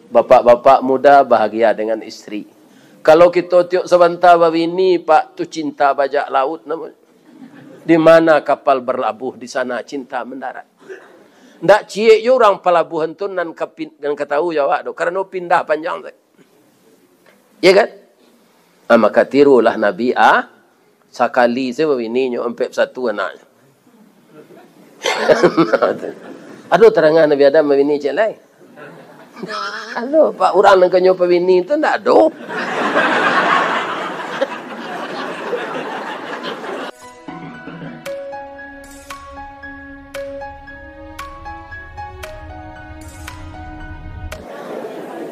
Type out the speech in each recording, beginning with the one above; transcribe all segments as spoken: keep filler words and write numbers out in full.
Bapak-bapak muda bahagia dengan istri. Kalau kito tiok sabanta babini, Pak, tu cinta bajak laut namonyo. Di mana kapal berlabuh, di sana cinta mendarat. Ndak ciek jo urang palabuhan tu nan ka pin-, nan ka tahu jo awak tu, karano pindah panjang tu. Iya kan? Ah, maka tirulah Nabi, ah, sakali sajo babini nyo ampek satu anaknyo. Ado tarangah Nabi Adam babini ciek lai? Ado, Pak, urang nan kanyo babini tu ndak ado.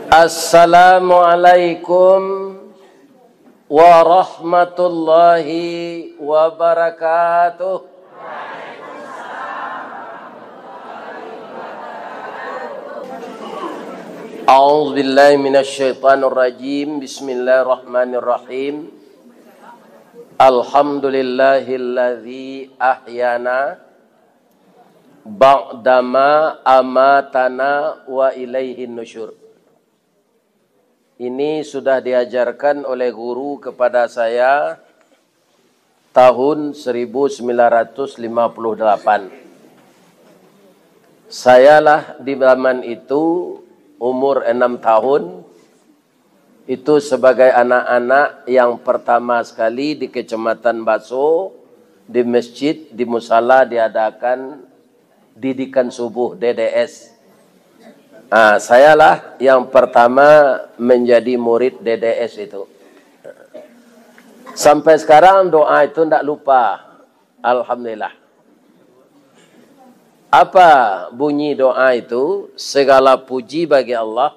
Assalamualaikum warahmatullahi wabarakatuh. A'udzubillahi minasyaitonirrajim. Bismillahirrahmanirrahim. Alhamdulillahilladzi ahyana ba'dama amatana wa ilaihin nusyur. Ini sudah diajarkan oleh guru kepada saya tahun seribu sembilan ratus lima puluh delapan. Sayalah di zaman itu umur enam tahun, itu sebagai anak-anak yang pertama sekali di Kecamatan Baso, di masjid, di musala diadakan didikan subuh, D D S. Ah, sayalah yang pertama menjadi murid D D S itu. Sampai sekarang doa itu ndak lupa. Alhamdulillah. Apa bunyi doa itu? Segala puji bagi Allah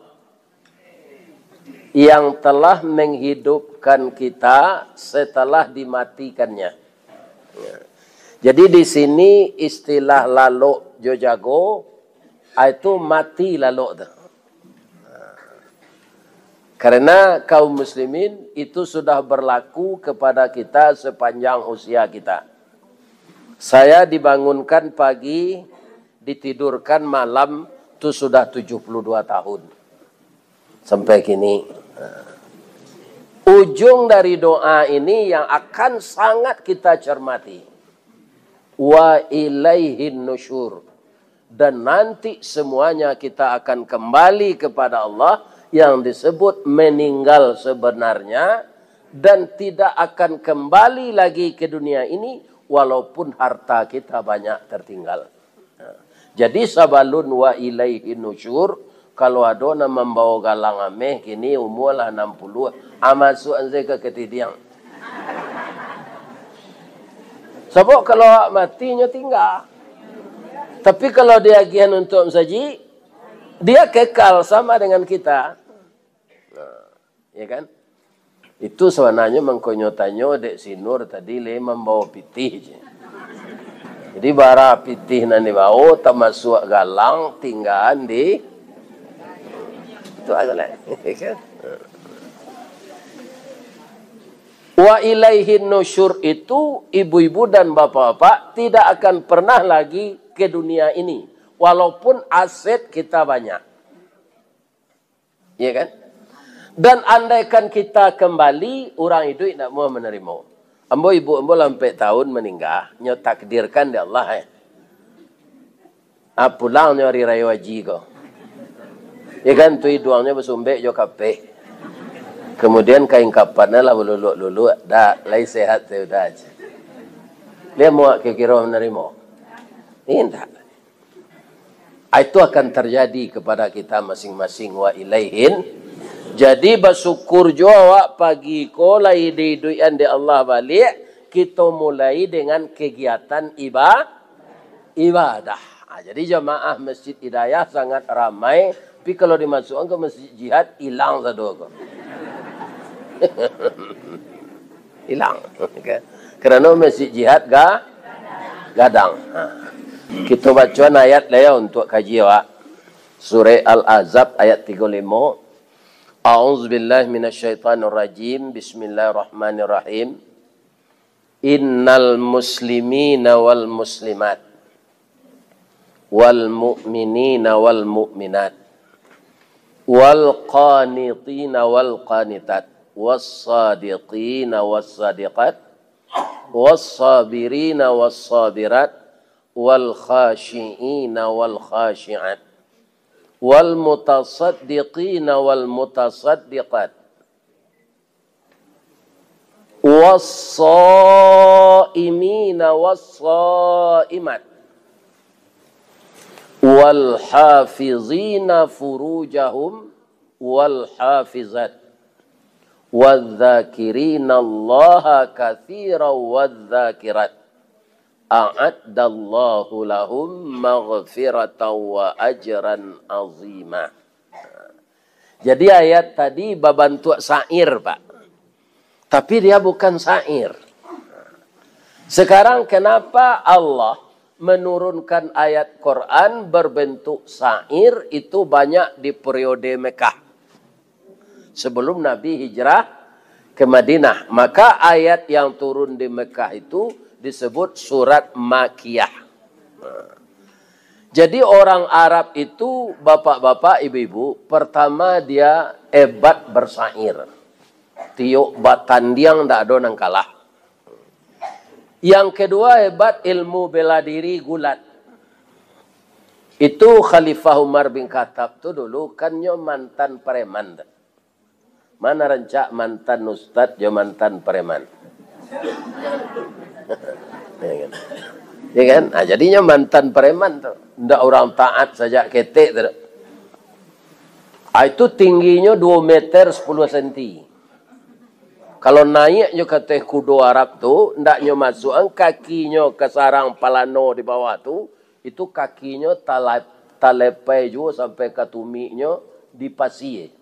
yang telah menghidupkan kita setelah dimatikannya. Ya. Jadi di sini istilah lalok jo jago, ah, itu mati lalok tu. Karena kaum muslimin itu sudah berlaku kepada kita sepanjang usia kita. Saya dibangunkan pagi, ditidurkan malam, tu sudah tujuh puluh dua tahun. Sampai kini. Ujung dari doa ini yang akan sangat kita cermati. Wa ilaihin nusyur. Dan nanti semuanya kita akan kembali kepada Allah, yang disebut meninggal sebenarnya, dan tidak akan kembali lagi ke dunia ini, walaupun harta kita banyak tertinggal. Jadi sabalun wa ilaihin nusyur, kalau ado nan mambawo galang ameh, kini umua lah anam puluah, ah, masuak an sajo ka katidiang. Sabab kalau awak mati, nyo tingga. Tapi kalau diagiahan untuak musajik, dia kekal sama dengan kita. Nah, ya kan? Itu sabananyo mangkonyo tanyo dek si Nur tadi, lai mambawo pitih je. Jadi, bara pitih nan dibawo, tamasuak galang, tinggaan di, itu aja lah. Ya kan? Wa ilaihin nusyur itu, ibu-ibu dan bapak-bapak, tidak akan pernah lagi ke dunia ini, walaupun aset kita banyak. Iya kan? Dan andaikan kita kembali, urang iduik ndak muah manarimo. Ambo, ibu ambo lah ampek tahun maningga, nyo takdirkan dek Allah, eh. Ah, pulang nyo hari rayo haji ko. Iya kan, tu iduangnyo basumbek jo kapeh. Kemudian kain kapannya lah baluluak-luluak, dak, lai sehat sudah aja. Dia muak kiro-kiro manarimo? Indak. Itu akan terjadi kepada kita masing-masing, wa ilaihin. Jadi, basyukur jo awak pagi ko lah iduik-iduikan dek Allah baliak, kito mulai dengan kegiatan iba-, ibadah. Ha, jadi, jamaah Masjid Hidayah sangat ramai, tapi kalau dimasukkan ke Masjid Jihad, hilang sado ko. Hilang. Karano Masjid Jihad ga-, gadang. Ha. Kito bacoan ayat lah ya untuak kaji awak. Surah Al-Ahzab ayat tigo limo. A'udzubillahi minasyaitonirrajim. Bismillahirrahmanirrahim. Innal muslimina wal muslimat, wal mu'minina wal mu'minat, والقانتين والقانتات والصادقين والصادقات والصابرين والصابرات والخاشعين والخاشعات والمتصدقين والمتصدقات والصائمين والصائمات والحافظين فروجهم والحافظات والذاكرين الله كثيرا والذاكرات أعد الله لهم مغفرة وأجرا عظيما. Jadi ayat tadi babantuak syair, Pak. Tapi dia bukan syair. Sekarang kenapa Allah menurunkan ayat Quran berbentuk syair itu banyak di periode Mekah? Sebelum Nabi hijrah ke Madinah, maka ayat yang turun di Mekah itu disebut surat Makkiyah. Jadi orang Arab itu, bapak-bapak, ibu-ibu, pertama dia hebat bersyair. Tiok batandiang ndak ado nan kalah. Yang kedua hebat ilmu bela diri gulat. Itu Khalifah Umar bin Khattab tu dulu kan nyo mantan preman tu. Mana rancak mantan ustad jo mantan preman? Ya kan? Ya kan? Ah, jadinyo mantan preman tu. Ndak urang taat sajak ketek tu. Ah, itu tingginyo dua meter sepuluh senti. Kalau naiak jo kateh kudo Arab tu, ndak nyo masuakan kakinyo ka sarang palano di bawah tu, itu kakinyo tala-, talapai juo sampai ka tumiknyo di pasie.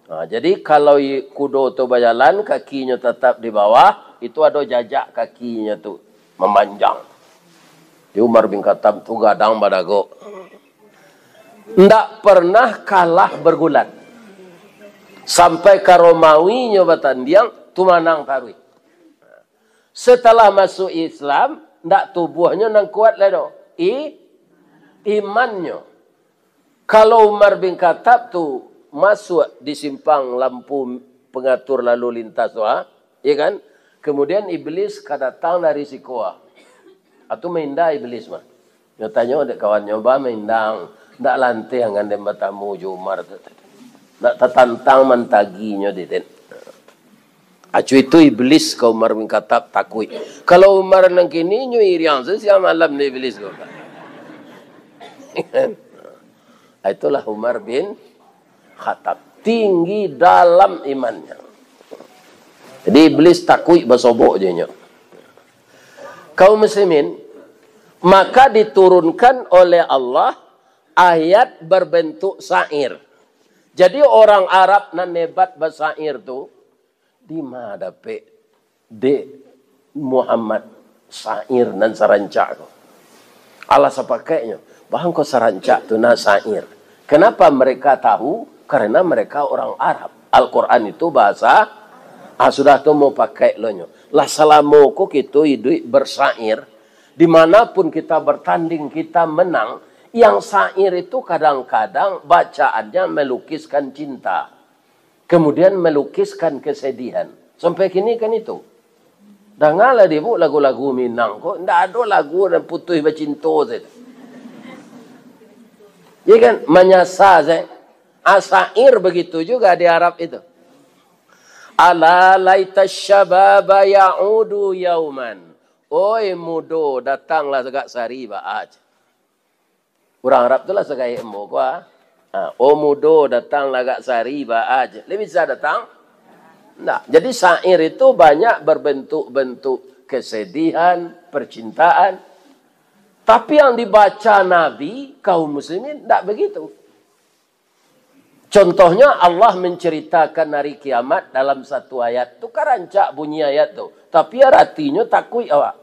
Ha, jadi, kalau i-, kudo tu bajalan, kakinyo tatap di bawah, itu ado jajak kakinyo tu mamanjang. Di Umar bin Khattab tu gadang badagok. Ndak pernah kalah bergulat. Sampai ka Romawi nyo batandiang, tu manang taruih. Setelah masuk Islam, ndak tubuahnyo nan kuat lai doh. I-, imannyo. Kalau Umar bin Khattab tu masuak di simpang lampu pengatur lalu lintas tu, ha? Ya kan? Kemudian Iblis ka datang dari siko, ha. Atu mainda Iblis mah. Nyo tanyo dek kawannyo, "Ba mainda, ndak lanteh angan den batamu jo Umar tu. Ndak tatantang mantaginyo dek den." Acu itu Iblis ka Umar bin Khattab takuik. Kalau Umar nan kini nyo iriang se siang malam ni Iblis ko. Itulah Umar bin Khattab. Tinggi dalam imannya. Jadi Iblis takuik basobok je nyo. Kaum muslimin, maka diturunkan oleh Allah ayat berbentuk syair. Jadi orang Arab nan hebat basyair tu, di ma dapek dek Muhammad syair nan sarancak ko? Alah sapakaiknyo, bangko sarancak tu nah syair. Kenapa mereka tahu? Karena mereka orang Arab. Al-Quran itu bahasa, ah, sudah tu mau pakai lo nyo. Lah salamo ko kito iduik bersyair, di mana pun kita bertanding, kita menang, yang syair itu kadang-kadang bacaannya melukiskan cinta. Kemudian melukiskan kesedihan. Sampai kini kan itu. Dangalah dek bu lagu-lagu Minang ko, ndak ado lagu nan putuih bacinto se. Ya kan? Manyasa se. Asyair begitu juga di Arab itu. "Ala laita syababa ya'udu yauman." Oi mudo, datanglah sagak sari baa je. Urang Arab tu lah sagaek ambo ko, ah. Ha, "Oh mudo, datanglah agak sari baa je." Lai bisa datang? Ndak. Jadi, syair itu banyak berbentuk-bentuk kesedihan, percintaan. Tapi yang dibaca Nabi, kaum muslimin, ndak begitu. Contohnya, Allah menceritakan hari kiamat dalam satu ayat. Tu kan rancak bunyi ayat tu. Tapi aratinyo takuik awak.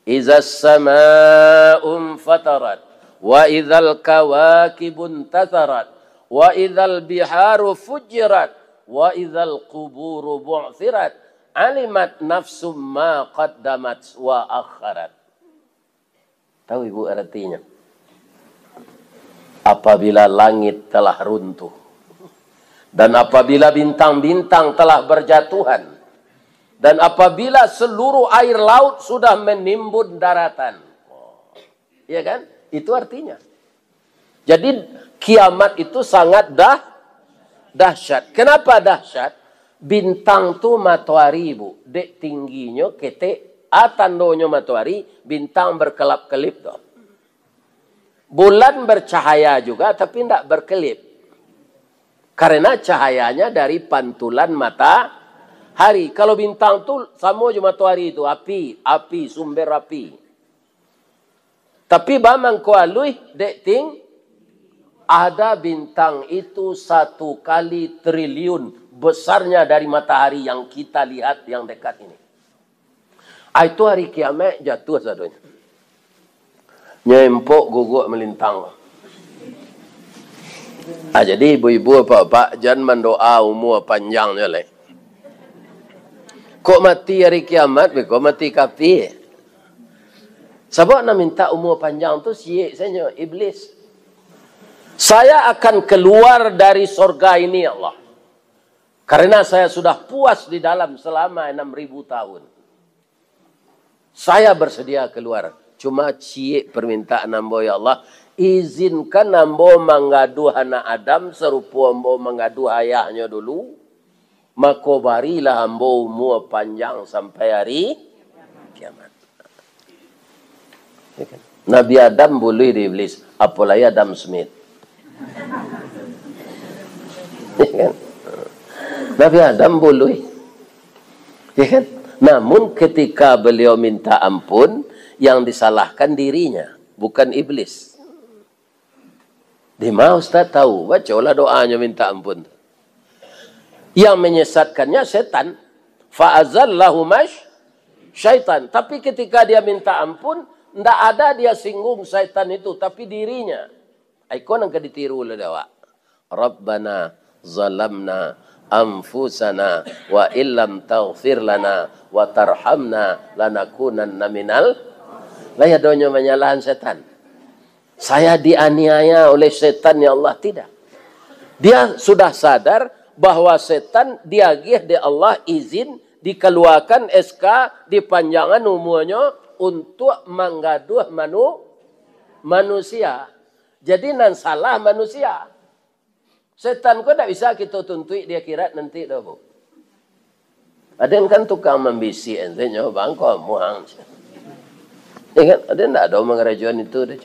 "Izas sama'u fatarat, wa izal kawakibun tasarat, wa izal biharu fujirat, wa izal kuburu bu'sirat, alimat nafsum ma qaddamat wa akharat." Tahu ibu artinya? Apabila langit telah runtuh, Dan apabila bintang-bintang telah berjatuhan, dan apabila seluruh air laut sudah menimbun daratan, ya kan? Itu artinya. Jadi, kiamat itu sangat dah-, dahsyat. Kenapa dahsyat? Bintang tu matoari, Bu. Dek tingginyo ketek, a tandonyo matoari, bintang berkelap-kelip tu. Bulan bercahaya juga, tapi ndak berkelip. Karena cahayanya dari pantulan matahari. Kalau bintang tu samo jo matoari tu, api, api, sumber api. Tapi ba mangko aluih, dek ting, ada bintang itu satu kali triliun besarnya dari matahari yang kita lihat yang dekat ini. Ah, itu hari kiamat jatuh sadonyo. Nyempok guguk melintang. Ah, jadi ibu-ibu, bapak-bapak, jan mandoa umua panjang nyo lai. Kok mati hari kiamat, beko mati kapi. Sabab nan minta umua panjang tu siek sajo, iblis. "Saya akan keluar dari sorga ini, ya Allah. Karena saya sudah puas di dalam selama enam ribu tahun. Saya bersedia keluar. Cuma ciek permintaan ambo, ya Allah. Izinkan ambo manggaduah anak Adam sarupo ambo manggaduah ayahnyo dulu. Mako barilah ambo umua panjang sampai hari kiamat." Ya kan? Nabi Adam buluih di iblis, apolai Adam Smith. Ya kan? Nabi Adam buluih. Ya kan? Namun ketika beliau minta ampun, yang disalahkan dirinya, bukan iblis. Dima Ustaz tahu? Bacolah doanyo minta ampun tu. Yang menyesatkannya setan. "Fa'azallahuma syaitan." Tapi ketika dia minta ampun, ndak ada dia singgung setan itu, tapi dirinya. Iko nan ka ditiru lah dek awak. "Rabbana zalamna anfusana wa illam taghfir lana wa tarhamna lanakunanna minal." Lah ya donyo manyalahan setan. "Saya dianiaya oleh setan, ya Allah." Tidak. Dia sudah sadar bahwa setan diagih dek Allah izin, dikaluakan S K, dipanjangan umurnya untuk manggaduah manu-, manusia. Jadi, nan salah manusia. Setan ko ndak bisa kito tuntuik di akhirat nanti doh, Bu. Aden kan tukang mambisik, ente nyo bangko muang. Ya kan? Aden ndak ado mangarajoan itu doh.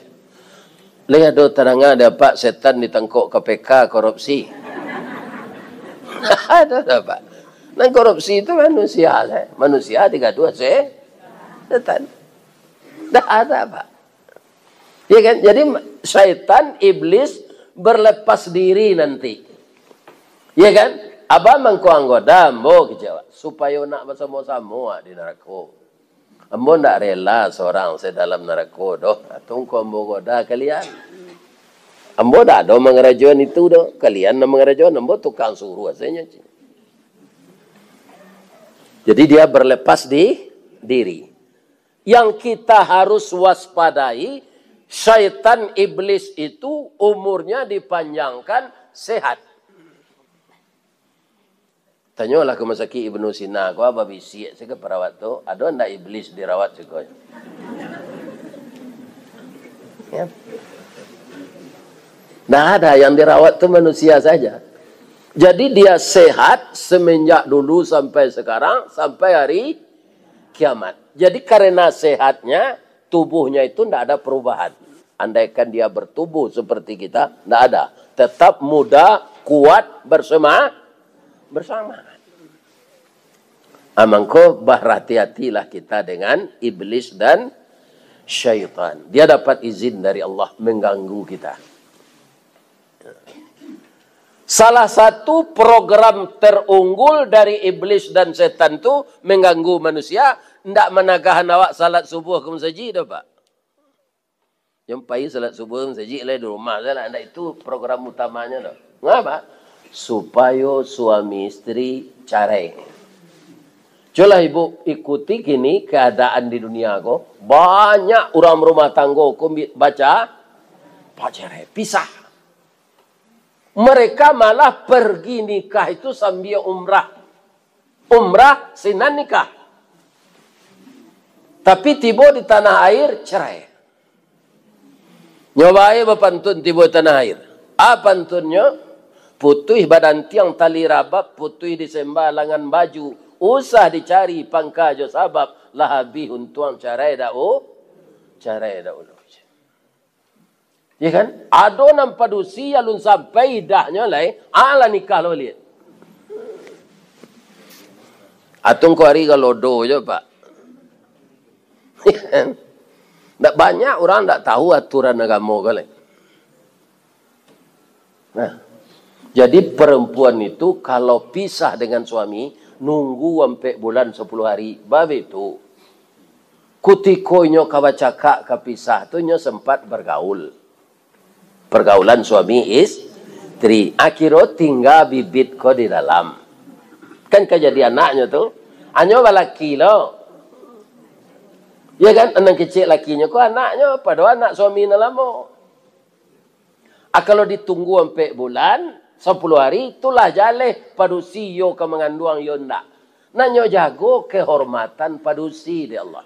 Lai ado tadanga dek apak setan ditangkok K P K korupsi? Ado dak, Pak? Nan korupsi itu manusia lah. Manusia digaduah se-, setan. Ndak ada, Pak. Ya kan? Jadi, syaitan, iblis, berlepas diri nanti. Ya kan? Abah mangko anggoda ambo kecewa, supayo nak basamo-samo di narako. Ambo ndak rela sorang se dalam narako doh. Tungko ambo goda kalian. Ambo ndak ado mangarajoan itu doh. Kalian nan mangarajoan, ambo tukang suruah sajo. Jadi dia berlepas di diri. Yang kita harus waspadai, syaitan iblis itu umurnya dipanjangkan sehat. Tanyolah ka Masakik Ibnu Sina ko, babisiak se ka parawat tu, "Ado ndak iblis dirawat siko?" Ya. Ndak ada, yang dirawat tu manusia saja. Jadi dia sehat semenjak dulu sampai sekarang, sampai hari kiamat. Jadi karena sehatnya, tubuhnya itu ndak ada perubahan. Andaikan dia bertubuh seperti kita, ndak ada. Tetap muda, kuat, bersema-, bersamaan. Ah, mangko berhati-hatilah kita dengan iblis dan syaitan. Dia dapat izin dari Allah mengganggu kita. Salah satu program terunggul dari iblis dan setan tu mengganggu manusia, ndak managahan awak salat subuh ka masajik doh, Pak. Yang pai salat subuh ka masajik lai di rumah sajo lah, ndak itu program utamanya doh. Ngapa? Supayo suami istri carai. Cubolah ibu ikuti kini keadaan di dunia ko, banyak urang barumah tanggo ko bi-, baca, bacarai, pisah. Mereka malah pergi nikah itu sambia umrah. Umrah sinan nikah. Tapi tibo di tanah air, cerai. Nyo bae bapantun tibo di tanah air. A pantunnyo, putuih badantiang tali rabab, putuih disemba langan baju, usah dicari pangka jo sabab, lah abih untuang, carai dak u-, carai dak ulu. Ya kan? Ado nan padusi alun sampai idahnyo lai, alah nikah lo baliak. Atau ko ari galodo jo, Pak. Ya kan? Ndak banyak urang ndak tahu aturan agamo ko lai. Nah, jadi perempuan itu kalau pisah dengan suami, nunggu ampek bulan sapuluah hari, babe tu. Kutiko inyo ka bacakak, ka pisah tu, inyo sempat bergaul. Pergaulan suami istri. Akhirnyo tingga bibit ko di dalam. Kan ka jadi anaknyo tu. Anyo balaki lo. Ya kan? Anak kecil lakinyo ko anaknyo, padahal anak suami nan lamo. Ah, kalau ditunggu ampek bulan, sapuluah hari, itulah jaleh padusi iyo ka manganduang iyo ndak. Nak nyo jago kehormatan padusi dek Allah.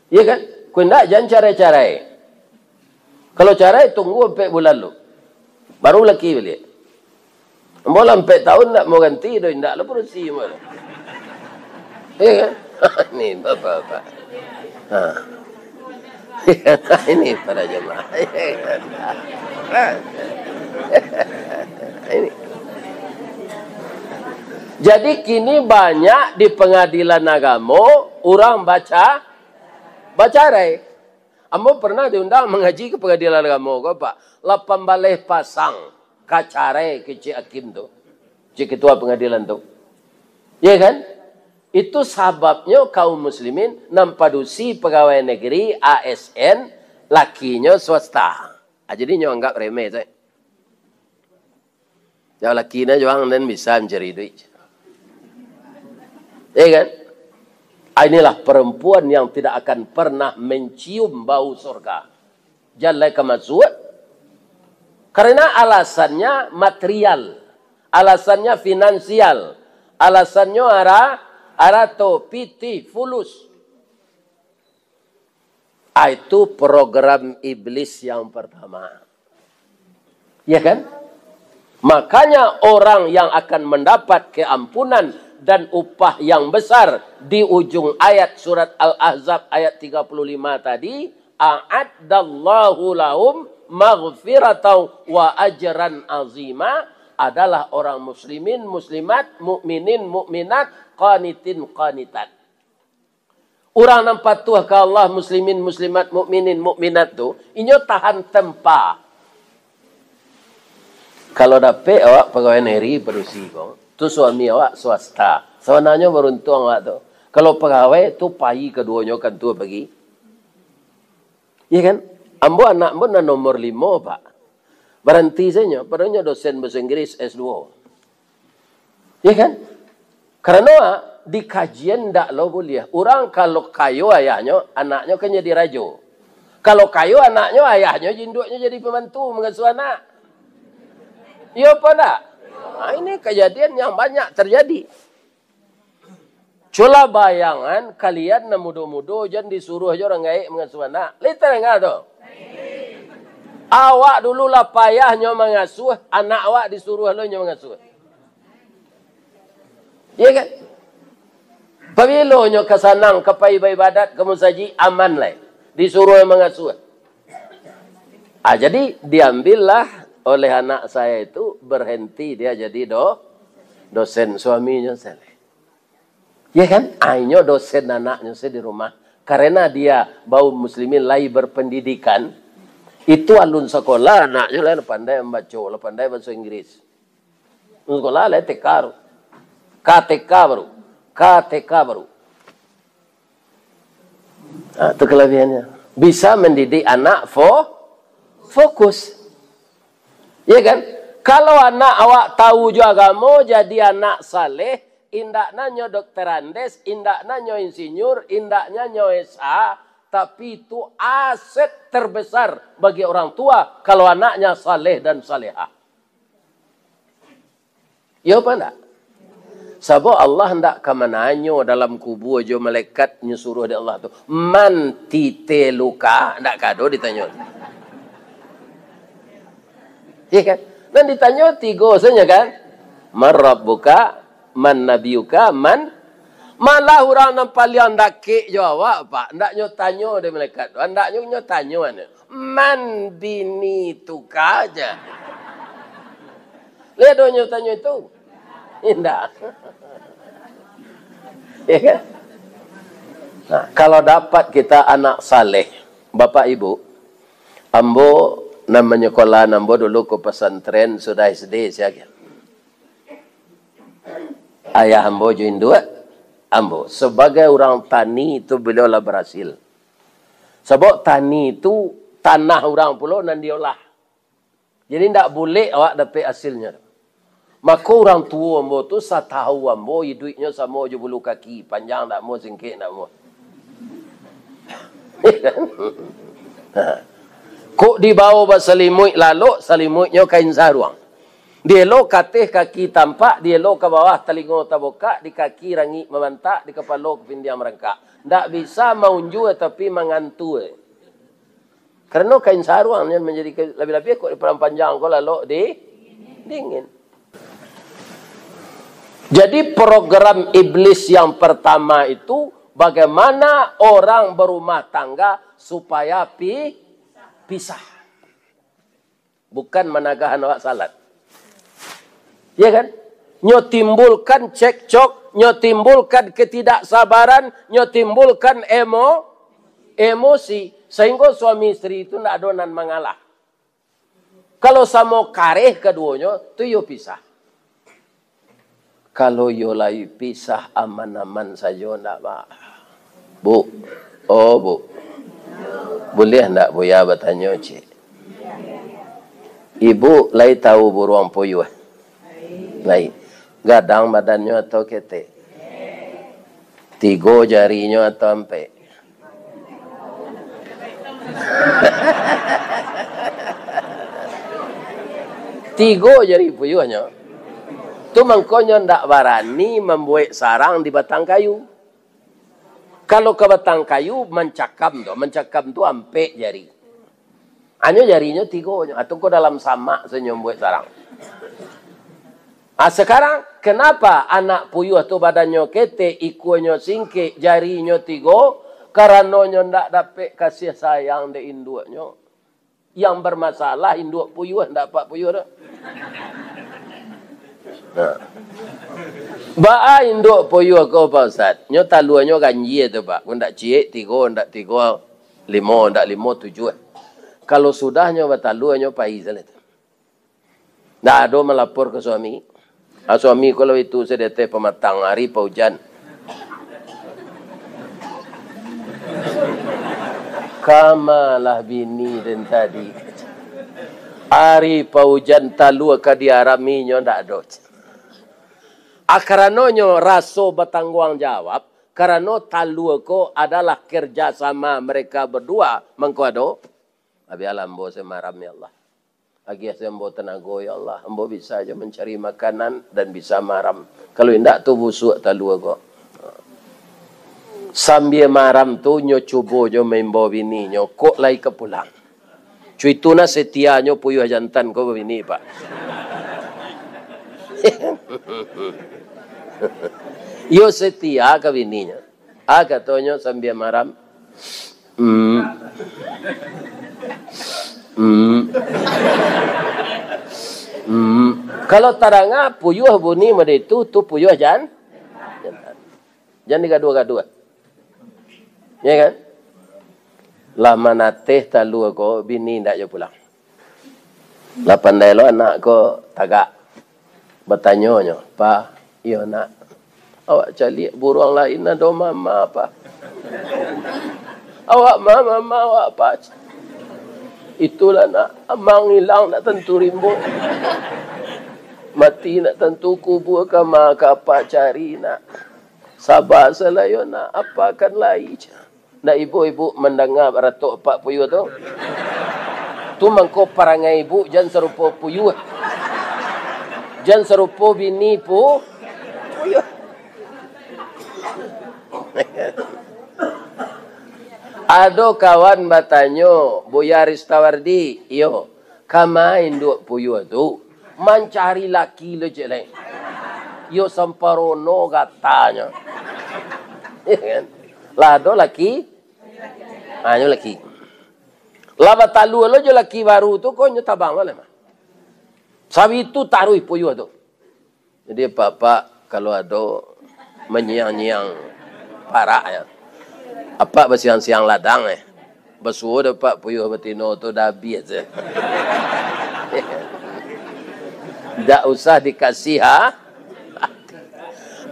Iya kan? Kok indak, jan carai-carai. Kalau carai, tunggu ampek bulan lu. Baru laki baliak. Ambo lah ampek tahun ndak mau ganti doh, indak lah padusi ambo tu. Iya kan? Ni bapak-bapak. Ha. Ini para jemaah. Ini. Jadi kini banyak di pengadilan agamo urang baca, bacarai. Ambo pernah diundang mangaji ka pengadilan agamo ko, Pak. Lapan baleh pasang ka carai kecek hakim tu, kecek ketua pengadilan tu. Ya kan? Itu sababnyo kaum muslimin nan padusi pegawai negeri, A S N, lakinyo swasta. Ah, jadi nyo anggap remeh tu. Yo, laki nah juang dan bisa mancari duit. Ya kan? Ah, inilah perempuan yang tidak akan pernah mencium bau surga. Jan lai ka masuak. Karena alasannya material, alasannya finansial, alasannya ara-, arato, pitih, fulus. Ah, itu program iblis yang pertama. Ya kan? Makanya orang yang akan mendapat keampunan dan upah yang besar di ujung ayat surat Al-Ahzab ayat tiga puluh lima tadi, "A'addallahu lahum maghfiratan wa ajran azima," adalah orang muslimin, muslimat, mukminin, mukminat, qanitin, qanitat. Urang nan patuah ka Allah, muslimin, muslimat, mukminin, mukminat tu, inyo tahan tempa. Kalau dapek awak pagawai negeri padusi ko, tu suami awak swasta. Sabananyo baruntuang awak tu. Kalau pagawai tu pai kaduonyo kantua pagi. Iya kan? Ambo anak ambo nan nomor limo, Pak. Baranti sajo, padahal nyo dosen bahasa Inggris S dua. Iya kan? Karano, ah, di kajian ndak lo buliah. Urang kalau kayo ayahnyo, anaknyo kan jadi rajo. Kalau kayo anaknyo, ayahnyo jo induaknyo jadi pembantu mangasuah anak. Iyo apo ndak? Ah, ini kejadian yang banyak terjadi. Cubolah bayangan, kalian nan mudo-mudo, jan disuruah jo urang gaek mangasuah anak. Lai tadanga tu? Awak dulu lah payah nyo mangasuah, anak awak disuruah lo nyo mangasuah. Iya kan? Pabilo nyo ka sanang, ka pai baibadat, ka musajik, aman lai. Disuruah mangasuah. Ah, jadi diambillah oleh anak saya itu, berhenti dia jadi do-, dosen, suaminyo saleh. Ya kan? Ah, inyo dosen anaknyo se di rumah. Karena dia kaum muslimin lai berpendidikan, itu alun sakolah anaknyo lah pandai mambaco, lah pandai bahasa Inggris. Alun sakolah lah T K tu. K T K baru. K T K baru. Ah, tu kelebihannyo. Bisa mendidik anak fo-, fokus. Ya kan? Kalau anak awak tahu jo agamo, jadi anak saleh, indak nanyo dokter Andes, indak nanyo insinyur, indak nanyo S A, Tapi itu aset terbesar bagi orang tua kalau anaknya saleh dan salehah. Iyo apa ndak? Sabab Allah ndak ka mananyo dalam kubua jo malaikat nyo suruah dek Allah tu, "Man tite luka?" Ndak ka do ditanyo. Iya kan? Nan ditanyo tigo sajo kan? "Man rabbuka, man nabiyuka, man," malah urang nan paliang dakek jo awak, Pak, ndak nyo tanyo dek malaikat tu. Andaknyo nyo tanyo, "Man bini tuka?" aja. Lihat dong nyo tanyo itu. Indak. Ya kan? Nah, kalau dapat kita anak saleh, Bapak Ibu, ambo nan manyekolah ambo dulu ke pesantren sudah S D sajo. Ayah ambo jo induak ambo, sebagai urang tani tu beliau lah berhasil. Sabab tani tu tanah urang pulo nan diolah. Jadi, ndak bulek awak dapek hasilnyo. Mako, urang tuo ambo tu, satahu ambo, iduiknyo samo jo bulu kaki, panjang ndak amuah, singkek ndak amuah. Kok dibao basalimuik lalok, salimuiknyo kain saruang. Dielo ka ateh kaki tampak, dielo ka bawah talingo tabukak, di kaki rangik mamantak, di kapalo kapindiang marangkak. Ndak bisa maunjua tapi mangantua. Karano kain saruang nan manjadi ka-, labiah-labiah kok dipapanjang ko lalok di dingin. Jadi program iblis yang pertama itu bagaimana orang berumah tangga supaya pi-, pisah. Bukan managahan awak salat. Ya kan? Nyo timbulkan cekcok, nyo timbulkan ketidaksabaran, nyo timbulkan emo-, emosi, sehingga suami isteri itu ndak ado nan mangalah. Kalau samo kareh kaduonyo, tu iyo pisah. Kalau iyo lai pisah aman-aman sajo ndak, Pak? Bu, oh, Bu. Buliah ndak Buya batanyo, Cik? Ibu lai tahu buruang puyuah? Lai. Gadang badannyo atau ketek? Tigo jarinyo atau ampek? Tigo jari puyuahnyo. Tu mangkonyo ndak barani mambuek sarang di batang kayu. Kalau ka batang kayu, mancakam tu, mancakam tu ampek jari. Hanyo jarinyo tigo nyo, atau ko dalam samak sajo mambuek sarang. Ah, sekarang, kenapa anak puyuah tu badannyo ketek, ikuanyo singkek, jarinyo tigo? Karano nyo ndak dapek kasih sayang dek induaknyo. Yang bermasalah induak puyuah, ndak apak puyuah tu. Nah. Baa induak puyuah ko, Pak Ustaz? Nyo taluanyo ganjia tu, Pak. Ko ndak ciek, tigo, ndak tigo, limo, ndak limo, tujuah. Kalau sudah nyo batalua, nyo pai salah tu. Ndak ado malapor ka suami. Ah, suami ko lah itu sadeteh pamatang ari paujan. Kamalah bini den tadi. Ari paujan talua ka diaraminyo ndak ado. Ah, karanonyo raso batangguang jawab, karano talua ko adalah kerja sama mereka berdua, mangko ado. Abialah ambo samaram, ya Allah. Agiah se ambo tanago, ya Allah. Ambo bisa jo mancari makanan dan bisa maram. Kalau indak tu busuak talua ko. Sambia maram tu, nyo cubo jo maimbau bininyo, kok lai ka pulang. Cu itu nah setianyo puyuah jantan ko babini, Pak. Iyo setia ka bininyo. Ah, katonyo sambia maram. Hmm. Hmm. Hmm. Kalau tadanga puyuah bunyi mode itu, tu puyuah jan-, jantan. Jan digaduah-gaduah. Ya kan? Lah manateh talua ko, bini ndak jo pulang. Lah pandai lo anak ko tagak. Batanyo nyo, "Pa, iyo nak, awak caliak buruang lain ado mama, Pa? Awak ma mama awak, Pa?" "Itulah nak, amang ilang ndak tantu rimbo. Mati ndak tantu kubua, kama ka apak cari nak. Saba salah yo nak, apak kan lai," cah. Ndak ibu-ibu mandanga ratok apak puyuah tu? Tu mangko parangai ibu jan sarupo puyuah. Jan sarupo bini pu-, puyuah. Ado kawan batanyo, "Buya Ristawardi, iyo, kama induak puyuah tu mancari laki lo cek lai. Iyo samparono gatanyo." Lah ado laki, ha, nyo laki. Lah batalua lo jo laki baru tu, ko nyo tabang lo lah mah. Sabitu taruih puyuah tu. Jadi, apak-apak, kalau ado manyiang-nyiang parak, yo, apak basiang-siang ladang, eh. Basuo dek apak puyuah batino tu dah abih, eh. Ndak usah dikasih, ha?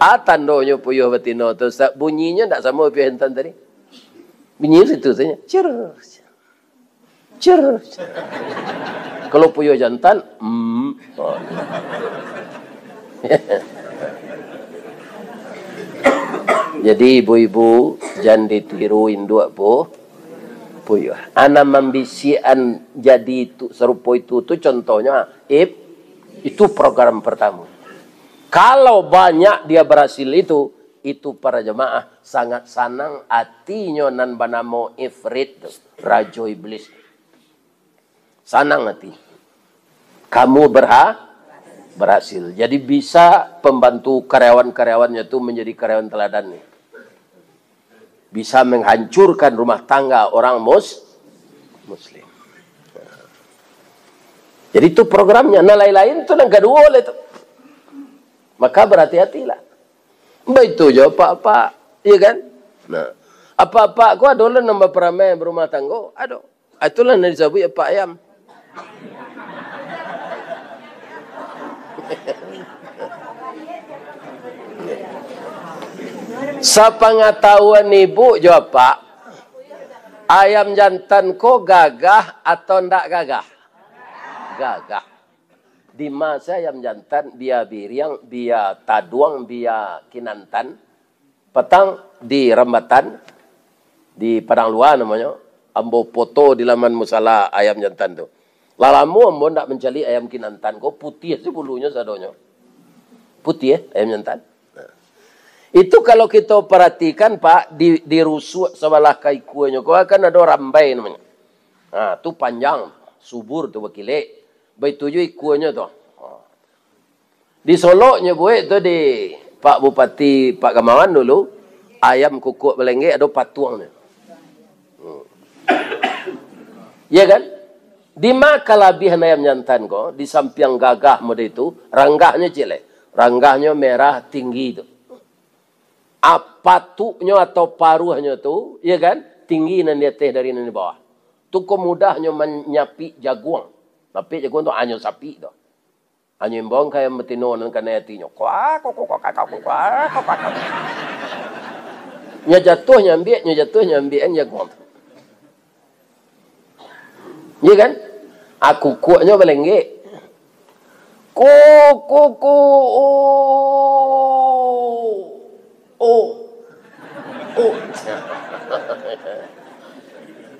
Ah, tandonyo puyuah batino tu, Ustaz, bunyinyo ndak samo puyuah jantan tadi. Bunyi situ sajo. Cer. Cer. Kalau puyuah jantan, mm. Oh. Jadi, ibu-ibu, jan ditiru induak pu-, puyuah. Anak mambisiakan jadi itu, sarupo itu tu, contohnyo, Ip, itu program pertama. Kalau banyak dia berhasil itu, itu para jemaah sangat sanang atinyo nan banamo Ifrit tu, Rajo Iblis. Sanang ati. Kamu berha-, berhasil. Jadi bisa pembantu karyawan-karyawannya tu menjadi karyawan teladan ni. Bisa menghancurkan rumah tangga orang mus-, muslim. Jadi tu programnya. Nah, lain-lain tu nan kaduo lah tu. Maka berhati-hatilah. Baitu jo apak-apak, iya kan? Nah, apak-apak ko ado lah nan baparamai barumah tanggo, ado. Ah, itulah nan disabuik apak ayam. Sapangatahuan ibu jo apak, ayam jantan ko gagah atau ndak gagah? Gagah. Di ma se ayam jantan, bia biriang, bia taduang, bia kinantan, patang di rambatan, di Padang Lua namonyo, ambo poto di laman musala ayam jantan tu. Lah lamo ambo ndak mancaliak ayam kinantan ko, putiah se bulunyo sadonyo. Putiah ayam jantan. Nah. Itu kalau kito paratikan, Pak, di, di rusuak sabalah ka ikuanyo ko kan ado rambai namonyo. Nah, tu panjang, subur tu bakilek. Baitu jo ikuanyo tu. Di Solok nyo buek tu di Pak Bupati, Pak Gamawan dulu, ayam kukuak balenggek ado patuangnyo. Hmm. Iya kan? Di ma kalabiahan ayam jantan ko, di sampiang gagah model itu, ranggahnyo ciek lai. Ranggahnyo merah tinggi tu. Ah, patuknyo atau paruahnyo tu, iya kan? Tinggi nan di ateh dari nan di bawah. Tu ko mudahnyo manyapik jaguang. Tapi jaguang tu anyo sapik tu. Anyo imbau ka ayam batino nan kanai atinyo. Kuak, kuak, kuak, kuak, kuak, kuak, kuak, kuak. Nyo jatuah, nyo ambiak, nyo jatuah, nyo ambiak, kan jaguang tu. Iya kan? Ah, kukuaknyo balenggek. Ku, ku, ku, oh, oh, oh.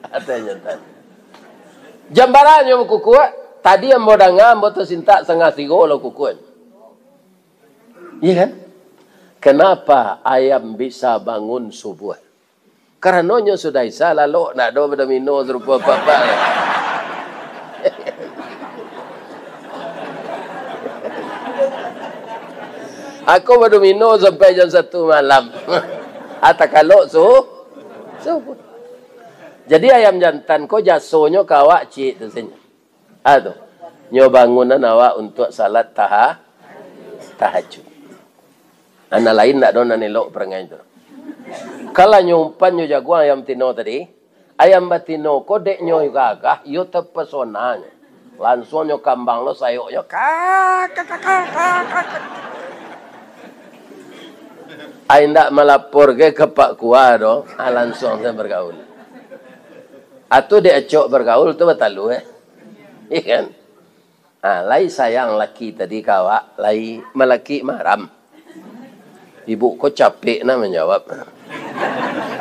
Ado jantan. Jam bara nyo bakukuak, tadi ambo danga, ambo tasintak sangah tigo lo kukuak. Iya kan? Kenapa ayam bisa bangun subuh? Karano nyo sudah Isya, lalok ndak ado badomino sarupo apak-apak. Ako badomino sampai jam satu malam. Ah, takalok su-, subuh. Jadi ayam jantan ko jasonyo ka awak ciek tu sajo. Ah, tu. Nyo bangunan awak untuak salat taha-, tahajud. Nan lain ndak ado nan elok parangai tu. Kalau nyo umpan nyo jaguang ayam batino tadi, ayam batino ko dek nyo gagah, iyo tapesona nyo. Lansuang nyo kambang lo sayoknyo, kak, kak, kak, kak, kak, kak. Ai ndak malapor ge ka Pak Kua do, ah, lansuang se bergaul. Atau diacok bergaul tu batalua, eh. Iya kan? Ah, lai sayang laki tadi ka awak, lai malaki maram. Ibu ko capek nah manjawab.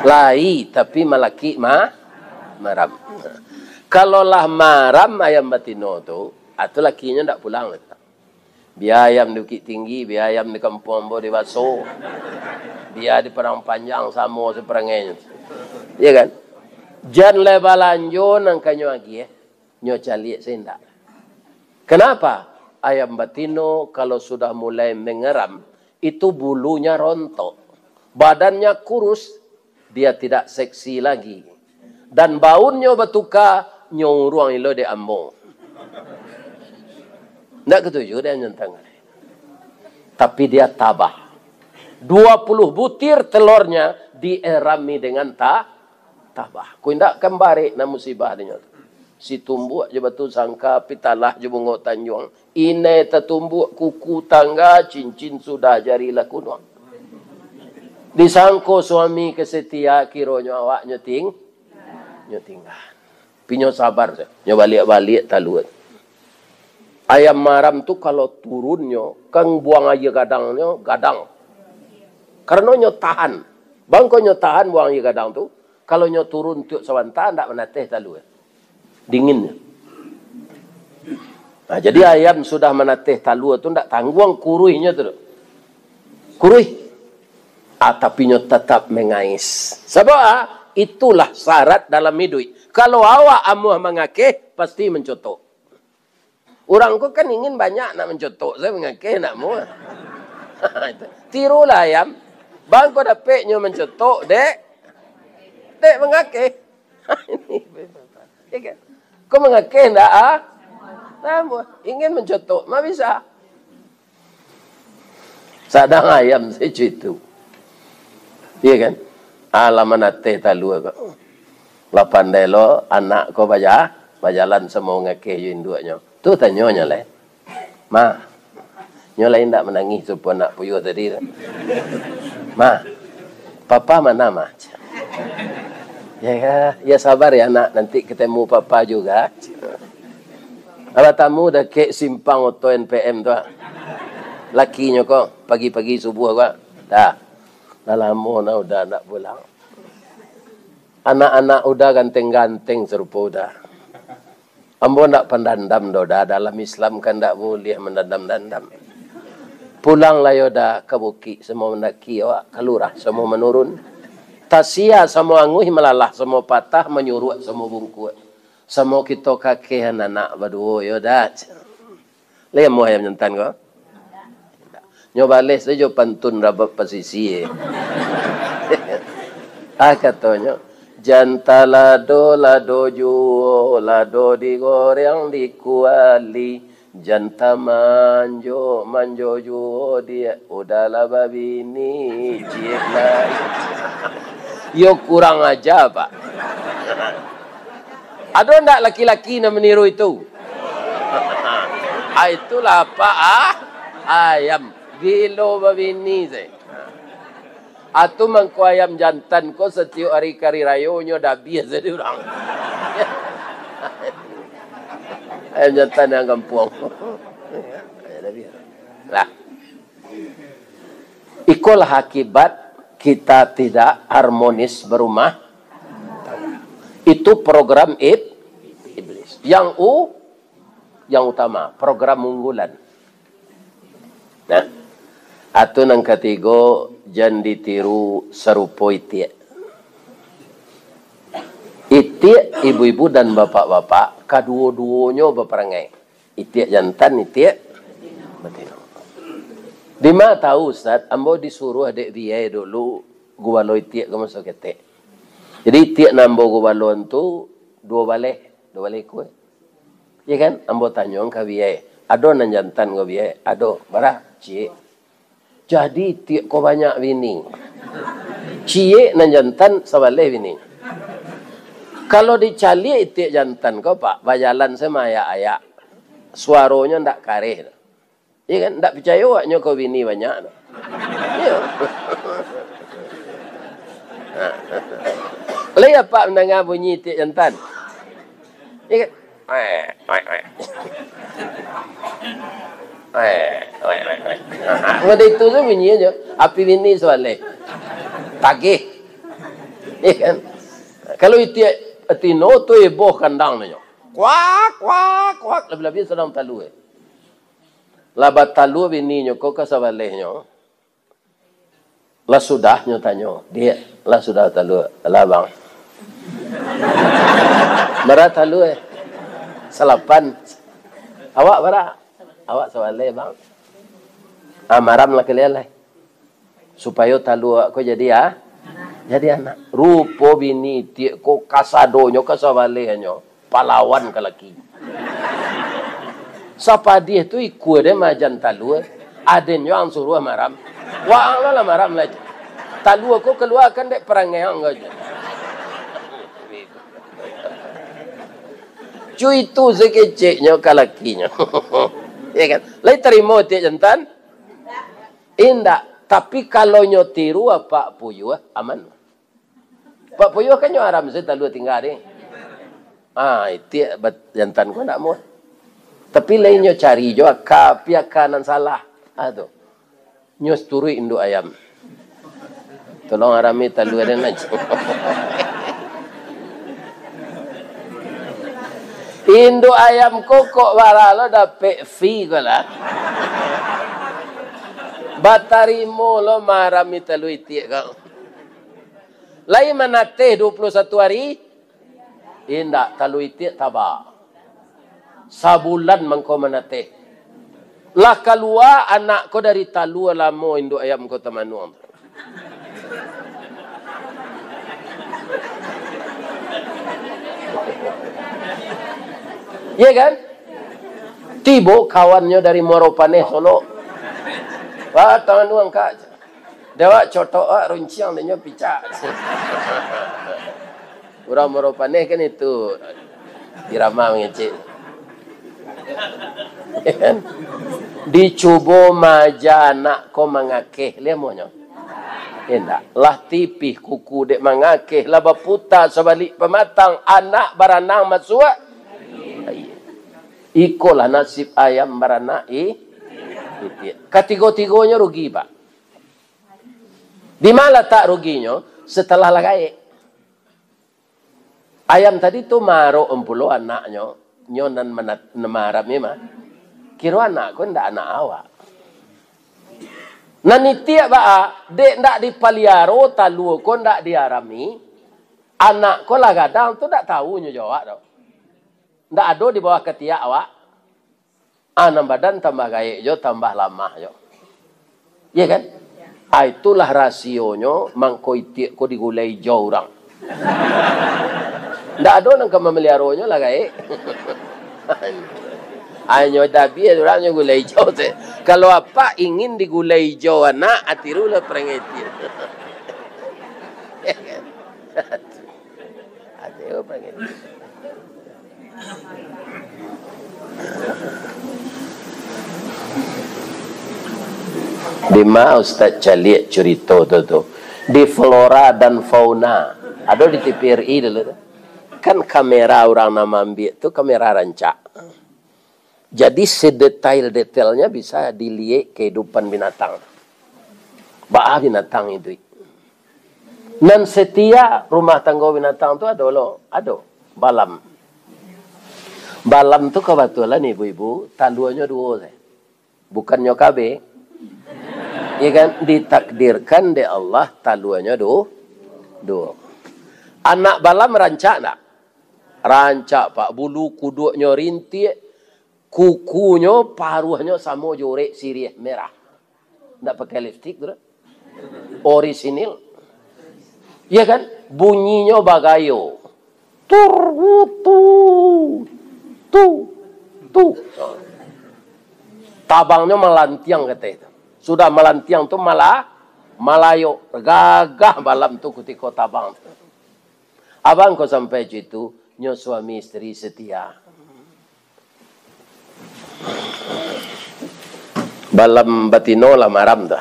Lai, tapi malakik ma-, maram. Kalau lah maram ayam batino tu, ah, tu lakinyo ndak pulang. Bia ayam di Bukittinggi, bia ayam di kampuang ambo di Baso, bia di Padang Panjang, samo saparangainyo. Iya kan? Jan lai balanjo nan ka nyo agiah, nyo caliak se indak. Kenapa? Ayam batino kalau sudah mulai mengeram, itu bulunya rontok. Badannya kurus, dia tidak seksi lagi. Dan baunnyo batuka, nyo uruang ilo dek ambo. Ndak katuju dek Anjantang. Tapi dia tabah. Dua puluh butir telurnya dierami dengan ta-, tabah. Ku indak kan barek nan musibah dinyo. Si tumbuak jo batu sangka, pitalah jo bungo tanjuang. Inai tatumbuak kuku tangga, cincin sudah jari lah kunuak. Disangko suami ka setia, kironyo awaknyo ting-, nyo tingga. Tapi nyo sabar se, nyo baliak-baliak talua. Ayam maram tu kalau turunnyo, kan buang aia gadangnyo, gadang. Karano nyo tahan. Bangko nyo tahan buang aia gadang tu, kalau nyo turun tiok sabanta, ndak manateh talua. Dinginnyo. Nah, jadi ayam sudah manateh talua tu ndak tangguang kuruihnyo tu. Kuruih. Ah, tapi nyo tatap mangais. Sabab, ah, itulah syarat dalam iduik. Kalau awak amuah mangakeh, pasti mancotok. Urang ko kan ingin banyak nak mancotok, saya mangakeh nak amuah. Tirulah ayam. Bangko dapeknyo mancotok, dek. Dek mangakeh. Ini, ya kan? Ko mangakeh ndak, ah? Namuah ingin mancotok, ma bisa. Sadang ayam se itu. Iya kan? Alah manateh talua ko. Lah pandai lo anak ko baja-, bajalan samo mangakeh jo induaknyo. Tu tanyonyo lai. Ma, nyo lai ndak manangih sarupo anak puyuah tadi tu. Ma, papa mana, Ma? Ya, ya, ya sabar ya, Nak, nanti ketemu papa juga. Abah tamu dakek simpang oto N P M tu, ah. Lakinyo ko, pagi-pagi subuah ko, ah. Dah. Lah lamo nah Uda ndak pulang. Anak-anak Uda ganteng-ganteng sarupo Uda. Ambo ndak pandandam doh, Da. Dalam Islam kan ndak buliah mandandam-dandam. Pulanglah yo, Da, ka bukik samo mandaki awak, ka lurah samo manurun. Tasia samo anguih, malalah samo patah, manyuruak samo bungkuak. Samo kito kakeh anak baduo yo, Da. Lai amuah ayam jantan ko? Nyo baleh sajo pantun rabab pasisia. Ah, katonyo, "Jan talado, lado juo, lado digoreng di kuali. Jan tamanjo, manjo juo, diak, Uda lah babini, ciek lai." Yo kurang aja, Pak. Ado ndak laki-laki nan maniru itu? Ah, itulah apak, ah, ayam. Gilo babini se. Atu mangko ayam jantan ko satiok ari ka ari rayo nyo dabiah se di urang. Ayam jantan nan kampuang. Lah. Ikolah akibat kita tidak harmonis berumah tangga. Itu program ib-, iblis. Yang u-, yang utama, program unggulan. Nah, atu nan katigo, jan ditiru sarupo itiak. Itiak, ibu-ibu dan bapak-bapak, kaduo-duonyo baparangai. Itiak jantan, itiak batino. Dima tahu, Ustaz, ambo disuruah dek biyai dulu gubalo itiak ka maso ketek. Jadi, itiak nan ambo gubaloan tu duo baleh, duo baleh ikua. Iya kan? Ambo tanyoan ka biyai, "Ado nan jantan ko, biyai?" "Ado." "Bara?" "Ciek." Jadi, itiak ko banyak bini. Ciek nan jantan sabaleh bini. Kalau dicaliak itiak jantan ko, Pak, bajalan se maayak-ayak. Suaronyo ndak kareh. Iya kan? Ndak picayo awaknyo ko bini banyak tu. Iya. Lai apak mandanga bunyi itiak jantan? Iya kan? Eh, eh, eh. Eh, eh, eh, eh. Model itu tu bunyi aja. Api bini sabaleh. Tagih. Ya kan? Kalau itiak batino tu, eboh kandang nyo. Kuak, kuak, kuak. Labiah-labiah sadang talua. Lah batalua bininyo ko ka sabalehnyo. Lah sudah nyo tanyo, "Diak, lah sudah talua?" "Lah, Bang." "Bara talua, eh?" "Salapan." "Awak bara?" "Awak sabaleh, Bang." "Ah, maram lah kalian lai, supayo talua awak ko jadi, ah, jadi anak." Rupo bini itiak ko kasadonyo, kasabalehnyo, palawan ka laki. Sapadiah tu ikua den maajan talua, adennyo ang suruah maram. Waang lah, lah maram lah. Talua ko kaluakan dek parangai ang ko. Cu itu sakeceknyo ka lakinyo. Ya kan? Lai tarimo itiak jantan? Indak. Tapi kalau nyo tiru apak puyuah, aman. Pak puyuah kan nyo aram se talua tingga ni. Ah, itiak bat-, jantan ko ndak muah. Tapi lai nyo cari jo aka, pi aka nan salah. Ah, tu. Nyo turuik induak ayam. Tolong arami talua den aja. Induak ayam ko kok bara lo dapek fee ko lah. Batarimo lo marami talua itiak ko. Lai manateh dua puluh satu ari? Indak, talua itiak taba. Sabulan mangko manateh. Lah kalua anak ko dari talua lamo induak ayam ko tamanuang. Iya kan? Tibo kawannyo dari Muaro Paneh, Solok. Wah, tamanuang, Kak. Dek awak cotok awak runciang, dek nyo picak. Urang Muaro Paneh kan itu irama mangecek. Dicubo maaja anak ko mangakeh, lai amuahnyo? Indak. Lah tipih kuku dek mangakeh, lah baputa sabalik pamatang, anak baranang masuak aia. Ikolah nasib ayam baranak i-, itiak. Katigo-tigonyo rugi, Pak. Di ma latak ruginyo? Setelah lah gaek. Ayam tadi tu maarok pulo anaknyo, nyo nan manat-, nan maaram ni mah. Kiro anak ko ndak anak awak. Nan itiak baa, dek ndak dipaliaro, talua ko ndak diarami, anak ko lah gadang tu ndak tahu nyo jo awak doh. Ndak ado di bawah katiak awak. Ah, nan badan tambah gaek jo, tambah lamah jo. Iya kan? Ah, itulah rasionyo mangko itiak ko digulai ijau urang. Ndak ado nan ka mamaliaronyo lah gaek. Hanyo dabiah urang nyo gulai ijau tu. Kalau apak ingin digulai ijau anak, atirulah parangai itiak. Iya kan? Atiru parangai itiak. Di ma Ustaz caliak curito tu, tu? Di Flora dan Fauna. Ado di T V R I dulu tu. Kan kamera urang nan maambiak tu kamera rancak. Jadi, sedetail-detailnya bisa diliek kehidupan binatang. Baa binatang iduik. Nan setia rumah tanggo binatang tu ado lo, ado. Balam. Balam tu kabatulan ibu-ibu, taluanyo duo se. Bukannyo kabeh. Iya kan? Ditakdirkan dek Allah taluanyo du-, duo. Anak balam rancak ndak? Rancak, Pak. Bulu kuduaknyo rintiak, kukunyo, paruahnyo samo jo urek siriah merah. Ndak pakai lipstik tu doh. Orisinil. Iya kan? Bunyinyo bagayo. Tur, tu, tu, tu. Tabangnyo malantiang kateh tu. Sudah malantiang tu mala-, malayo. Gagah balam tu kutiko tabang tu. Abang ko sampai co itu, nyo suami isteri setia. Balam batino lah maram tu.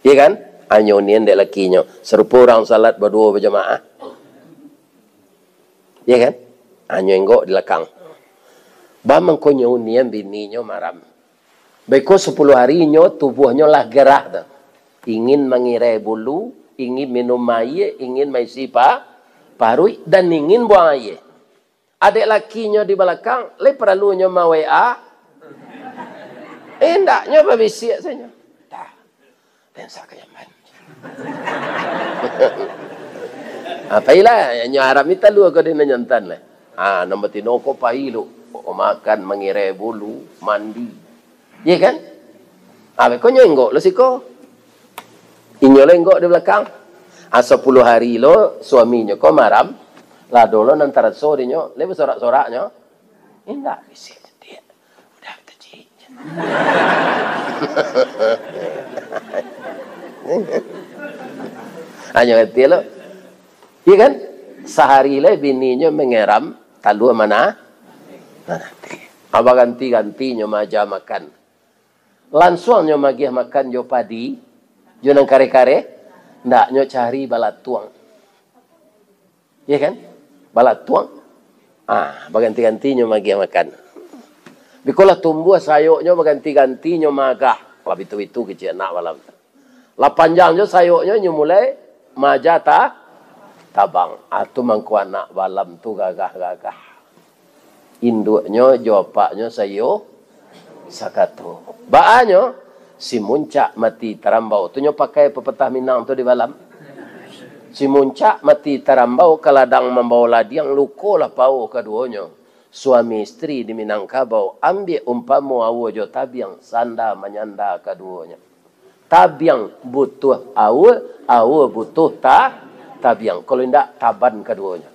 Iya kan? Anyo unian dek lakinyo. Sarupo urang salat baduo bajamaah. Iya kan? Anyo enggok di lakang. Bamangkonyo unian bininyo maram. Baiko sapuluah hari nyo tubuahnyo lah gerah tu. Ingin mangirai bulu, Ingin minum aia, ingin maisi pa-, paruik, dan ingin buang aia. Adek lakinyo di balakang, lai paralunyo ma-W A? Indaknyo babisiak sajo. Dah. Lensa ka Yaman. Apa ilah, nyo haram ni talua ko di nan jantan lah. Ah, nan batino ko pai lu. Makan, mangirai bulu, mandi. Iya kan? Ah, beko nyo enggok lo siko. Inyo lo enggok di balakang. Ah, sapuluah hari lo suaminyo ko maram. Lado lo nan taraso dinyo, lai basorak-soraknyo. Indak, bisi. Udah, tajik. Hanyo ngerti lo. Iya kan? Sahari lai bininyo mangeram, talua mana? Mananti. Abah ganti-gantinyo maaja makan. Lansuang nyo magiah makan jo padi, jo nan kareh-kareh, ndak nyo cari balatuang. Iya kan? Balatuang. Ah, baganti-gantinyo magiah makan. Bikolah tumbuah sayoknyo baganti-gantinyo maagah. Lah bitu-bitu kecek anak balam. Lah panjang jo sayoknyo, inyo mulai maaja ta-, tabang. Ah, tu mangko anak balam tu gagah-gagah. Induaknyo jo apaknyo saiyo sakato. Baanyo, si muncak mati tarambau. Tu nyo pakai papatah Minang tu di balam. Si muncak mati tarambau, ka ladang mambao ladiang, lukolah paoh kaduonyo. Suami istri di Minangkabau, ambiak umpamo aua jo tabiang, sanda manyanda kaduonyo. Tabiang butuah aua, aua butuah ta-, tabiang. Kalau indak, taban kaduonyo.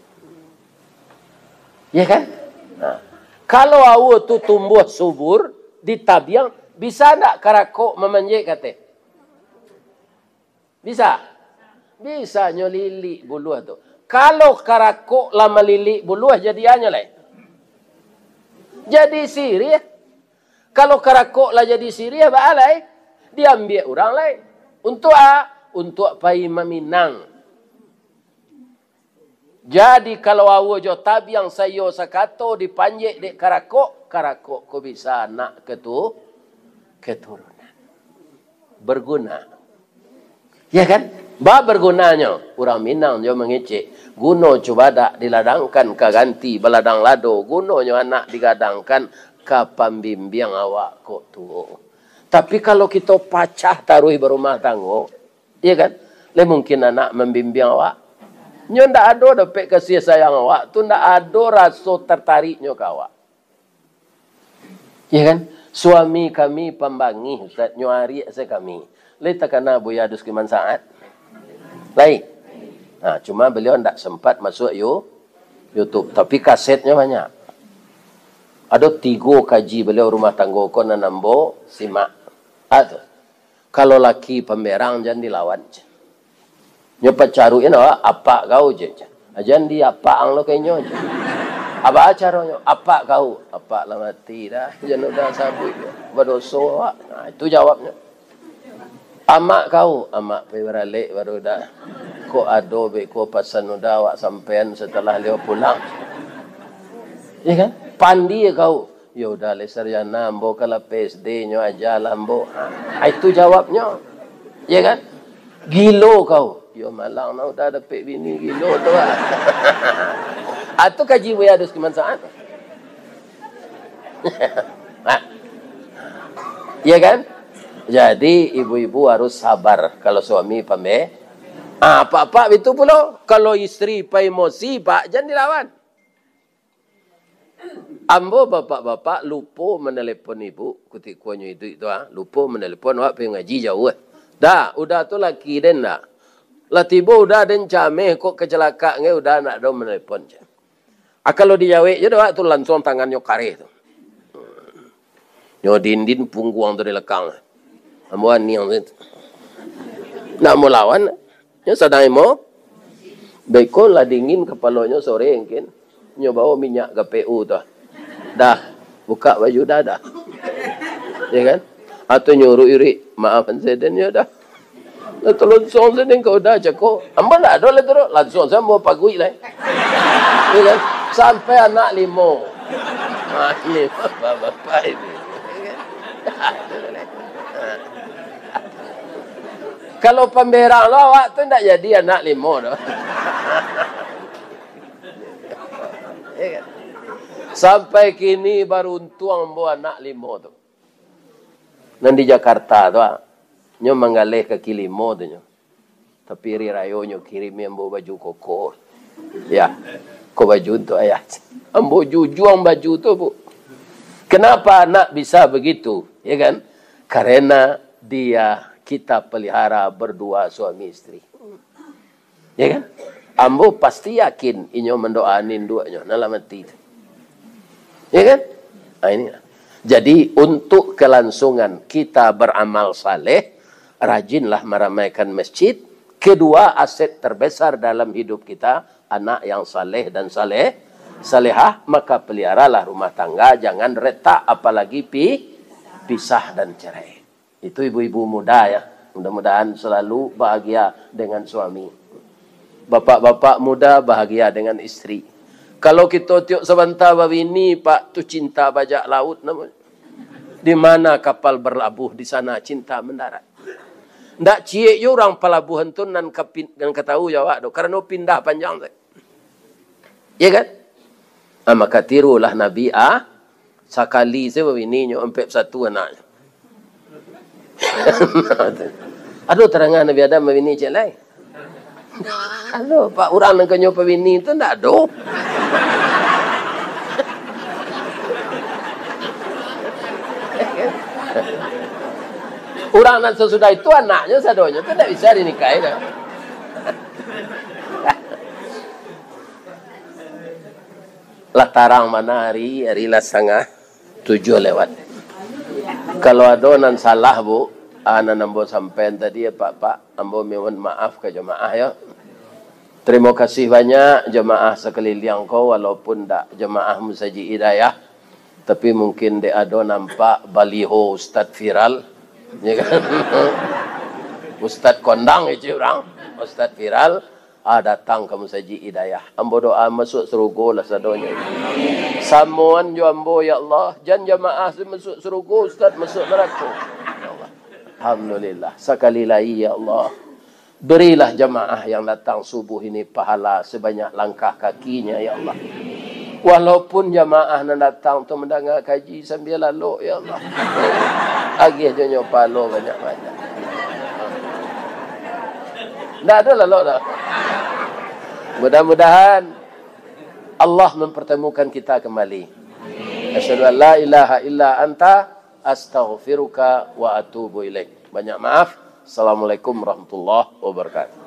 Ya kan? Nah, kalau aua tu tumbuah subur di tabiang, bisa ndak karakok mamanjek kateh? Bisa? Bisa nyo lilik buluah tu. Kalau karakok lah malilik buluah, jadi a nyo lai? Jadi siriah. Kalau karakok lah jadi siriah, baa lai? Diambiak urang lai. Untuak a? Untuak pai maminang. Jadi, kalau aua jo tabiang saiyo sakato dipanjek dek karakok, karakok ko bisa anak ketu-, keturunan. Berguna. Ya kan? Ba bergunanyo, urang Minang jo mangecek, guno cubadak diladangkan ka ganti baladang lado, gunonyo anak digadangkan ka pambimbiang awak kok tuo. Tapi, kalau kito pacah taruih barumah tanggo, iya kan? Lai mungkin anak mambimbiang awak. Nyo ndak ado dapek kasih sayang awak tu, ndak ado raso tartariknyo ka awak. Iya kan? Suami kami pambangih, Ustaz, nyo ariak se kami. Lai takana Buya Duski Mansaat? Lai. Nah, cuma beliau ndak sempat masuk You-, YouTube, tapi kasetnyo banyak. Ado tigo kaji beliau rumah tanggo ko nan ambo simak. Ah, tu. Kalau laki pamberang, jan dilawan, jan. Nyo pacaruik nyo, "Apak kau," je, jan. "Jan di apak ang lo ka inyo," je. "Apo caronyo?" "Apak kau." "Apak lah mati dah, jan udah sabuik, badoso awak." Nah, itu jawabnyo. "Amak kau." "Amak pai baralek baru dah. Kok ado beko pasan udah awak sampaian setelah liau pulang." Iya kan? "Pandie kau." "Ya udah lai sarjana, ambo ka lapeh S D nyo aja lah ambo." Ah, itu jawabnyo. Ya kan? "Gilo kau." "Yo malang nah udah dapek bini gilo tu ah." Ah, tu kaji Buya Duski Mansaat. Ah. Ya kan? Jadi ibu-ibu harus sabar kalau suami pambe-, ah, apak-apak bitu pulo. Kalau istri paimosi, Pak, jan dilawan. Ambo bapak-bapak lupo manelepon ibu, kutikonyo iduik tu, ah, lupo manelepon, awak pai ngaji jauah. Dah, udah tu laki den dah. Lah tibo udah den cameh, kok kacalakak ngai, udah ndak ado manelepon, ceh. Ah, kalau dijawek je dah, awak tu lansuang tangannyo kareh tu. Nyo dindin pungguang tu di lekang. Ambo aniang tu. Nak mau lawan, nyo sadang imo. Beko lah dingin kapalonyo sore mungkin. Nyo bawa minyak K P U tu. Dah, buka baju dah, dah. Ya kan? Atau nyuruh irik, maafan saya dan nyo dah. Lah, tolong song sini kau dah cako. Ambo ndak ado lah tu, lansuang saya ambo paguik lah. Ya kan? Sampai anak limo. Ah, ini bapak-bapak ini. Ya kan? Kalau pamberang lo awak tu ndak jadi anak limo tu. Ya kan? Sampai kini baruntuang ambo anak limo tu. Nan di Jakarta tu, ah. Nyo manggaleh kaki limo tu nyo. Tapi ari rayo nyo kirimi ambo baju koko. Ya, ko baju untuak ayah. Ambo jujuang baju tu, Bu. Kenapa anak bisa begitu? Ya kan? Karena dia kita pelihara berdua suami istri. Ya kan? Ambo pasti yakin inyo mandoaan induaknyo nan lah mati tu. Ya kan? Ah, ini. Jadi, untuk kelangsungan kita beramal saleh, rajinlah meramaikan masjid. Kedua, aset terbesar dalam hidup kita, anak yang saleh dan saleh, salehah, maka peliharalah rumah tangga, jangan retak, apalagi pi-, pisah dan cerai. Itu ibu-ibu muda, ya. Mudah-mudahan selalu bahagia dengan suami. Bapak-bapak muda bahagia dengan istri. Kalau kito tiok sabanta babini, Pak, tu cinta bajak laut namonyo. Di mana kapal berlabuh, di sana cinta mendarat. Ndak ciek jo urang palabuahan tu nan ka pin-, nan ka tahu jo awak tu, karano pindah panjang tu. Ya kan? Ah, maka tirulah Nabi, ah, sakali sajo babini nyo ampek satu anaknyo. Ado tarangan Nabi Adam babini ciek lai? Ado, Pak, urang nan kanyo babini tu ndak ado. Urang nan sasudah itu anaknyo sadonyo tu ndak bisa dinikahi doh. Lah tarang bana ari, ari lah satangah tujuah lewat. Kalau ado nan salah, Bu, ah, nan ambo sampaian tadi, Pak, Pak, ambo mohon maaf ka jamaah, yo. Tarimo kasih banyak jamaah sakaliliang ko, walaupun ndak jamaah Musajik Hidayah, tapi mungkin dek ado nampak baliho Ustaz viral, ya kan? Ustaz kondang itu urang, Ustaz viral. Ah, datang ka Musajik Hidayah. Ambo doa masuak sarugo lah sadonyo. Samoan jo ambo, ya Allah. Jan jamaah tu masuak sarugo, ustaz masuak narako. Ya Allah. Alhamdulillah. Sakali lai, ya Allah. Berilah jamaah yang datang subuh ini pahala sebanyak langkah kakinya, ya Allah. Walaupun jamaah nan datang tu mandanga kaji sambia lalok, ya Allah. Agiah jo nyo pahalo banyak-banyak. Ndak ado lalok doh. Mudah-mudahan Allah mempertemukan kita kembali. Asyhadu an la ilaha illa anta, astaghfiruka wa atubu ilaik. Banyak maaf. Assalamualaikum warahmatullahi wabarakatuh.